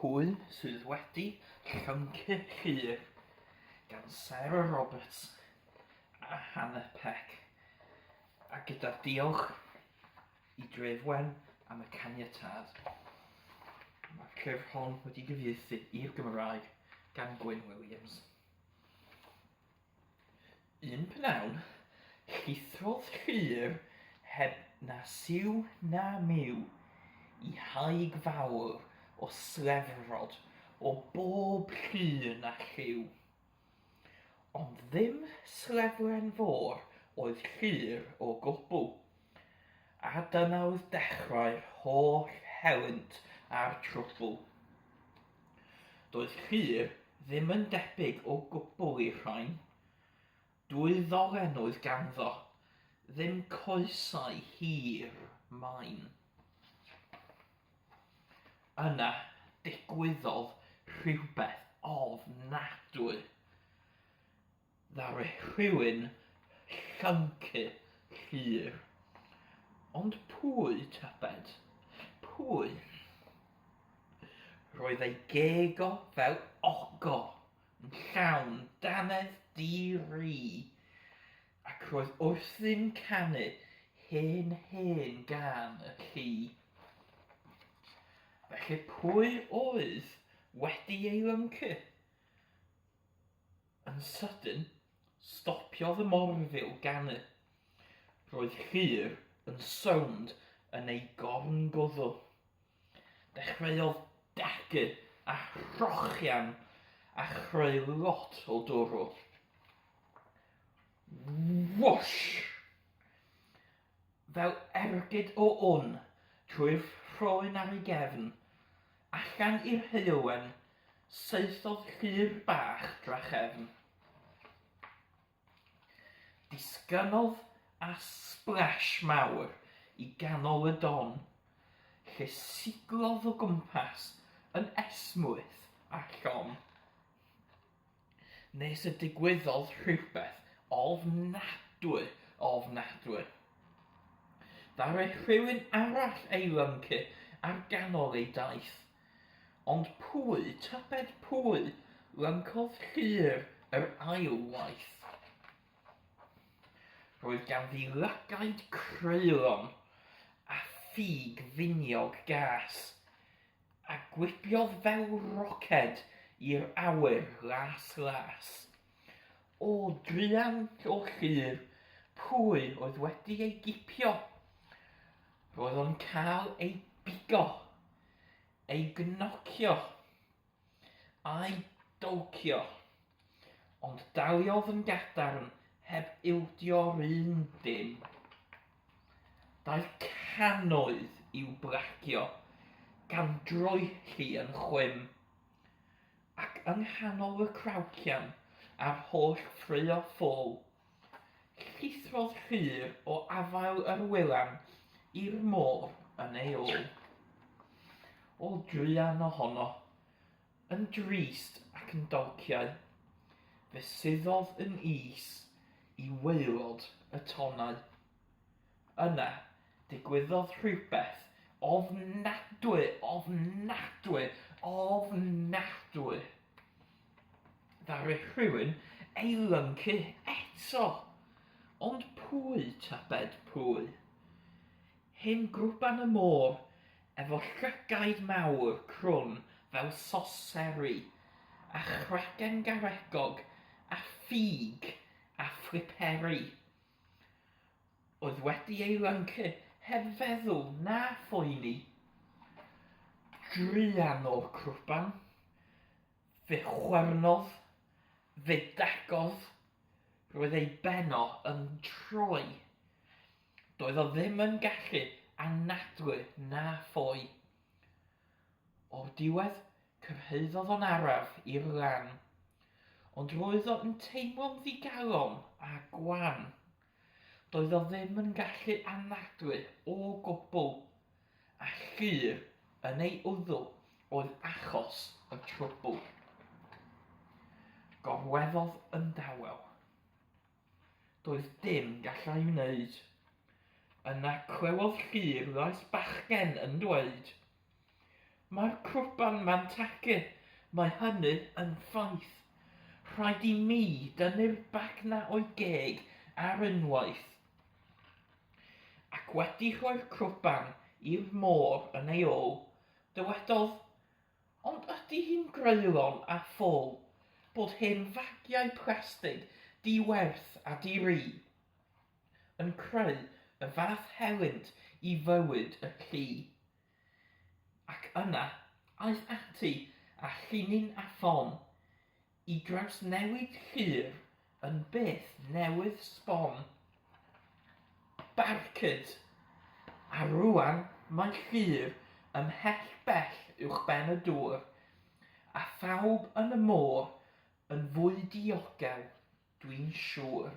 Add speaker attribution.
Speaker 1: Pwy sydd wedi llyncu Llŷr? gan Sarah Roberts a Hannah Peck. A gyda diolch i Dref Wen am y caniatâd. Mae'r llyfr hon wedi gyfieithu i'r Gymraeg gan Gwyn Williams. Un pnawn, llithrodd Llŷr heb na siw na miw i haig fawr o slefrod o bob llun a lliw. Ond ddim slefren fôr oedd Llŷr o gwbl, a dyna oedd dechrau'r holl helynt a'r trwbl. Doedd Llŷr ddim yn debyg o gwbl i'r rhain. Dwy ddolen oedd ganddo, ddim coesau hir main. Yna digwyddodd rhywbeth ofnadwy. Ddaru rhywun llyncu Llŷr. Ond pwy, tybed? Pwy? Roedd ei geg o fel ogo, yn llawn dannedd di-ri, ac roedd wrthi'n canu hen hen gân y lli. Felly pwy oedd wedi ei lyncu? Yn sydyn, stopiodd y morfil ganu. Roedd Llŷr yn sownd yn ei gorn gwddw. Dechreuodd dagu a throchian a chreu lot o dwrw. Whoosh! Fel ergyd o wn trwy'r rhoen ar ei gefn, allan i'r heulwen, saethodd Llŷr bach drachefn. Disgynnodd â splash mawr i ganol y don, lle siglodd o gwmpas yn esmwyth a llon. Nes y digwyddodd rhywbeth ofnadwy, ofnadwy. Ddaru rhywun arall ei lyncu ar ganol ei daith. Ond pwy, tybed pwy, lyncodd Llŷr yr ail waith? Roedd ganddi lygaid creulon a ffug finiog gas. A gwibiodd fel roced i'r awyr las las. O, druan o Llŷr, pwy oedd wedi ei gipio? Roedd o'n cael ei bigo, ei gnocio, a'i dolcio. Ond daliodd yn gadarn heb ildio'r un dim. Daeth cannoedd i'w blagio, gan droelli yn chwim, ac yng nghanol y crawcian a'r holl ffraeo ffôl, llithrodd Llŷr o afael yr wylan i'r môr yn ei ôl. O druan ohono, yn drist ac yn dolciau, fe suddodd yn is i waelod y tonnau. Yna, digwyddodd rhywbeth ofnadwy, ofnadwy, ofnadwy. Ddaru rhywun ei lyncu eto. Ond pwy, tybed pwy? Hen grwban y môr, efo llygaid mawr crwn fel soseri, a chragen garegog, a ffug, a phliperi. Oedd wedi ei lyncu heb feddwl na phoeni. Druan o'r crwban. Fe chwyrnodd, fe dagodd, roedd ei ben o yn troi. Doedd o ddim yn gallu anadlu na ffoi. O'r diwedd, cyrhaeddodd o'n araf i'r lan. Ond roedd o'n teimlo'n ddigalon a gwan. Doedd o ddim yn gallu anadlu o gwbl, a Llŷr yn ei wddw oedd achos y trwbl. Gorweddodd yn dawel. Doedd dim gallai wneud. Yna clywodd Llŷr lais bachgen yn dweud. Mae'r crwban 'ma'n tagu, mae hynny yn ffaith. Rhaid i mi dynnu'r bag 'na o'i geg ar unwaith. Ac wedi rhoi'r crwban i'r môr yn ei ôl, dywedodd, Ond ydy hi'n greulon a ffôl bod hen fagiau plastig di-werth a di-ri yn creu y fath helynt i fywyd y llu? Ac yna, aeth ati â llinyn a ffon i drawsnewid Llŷr yn beth newydd sbon. Barcud! A rŵan mae Llŷr ymhell bell uwchben y dŵr, a phawb yn y môr yn fwy diogel, dwi'n siŵr.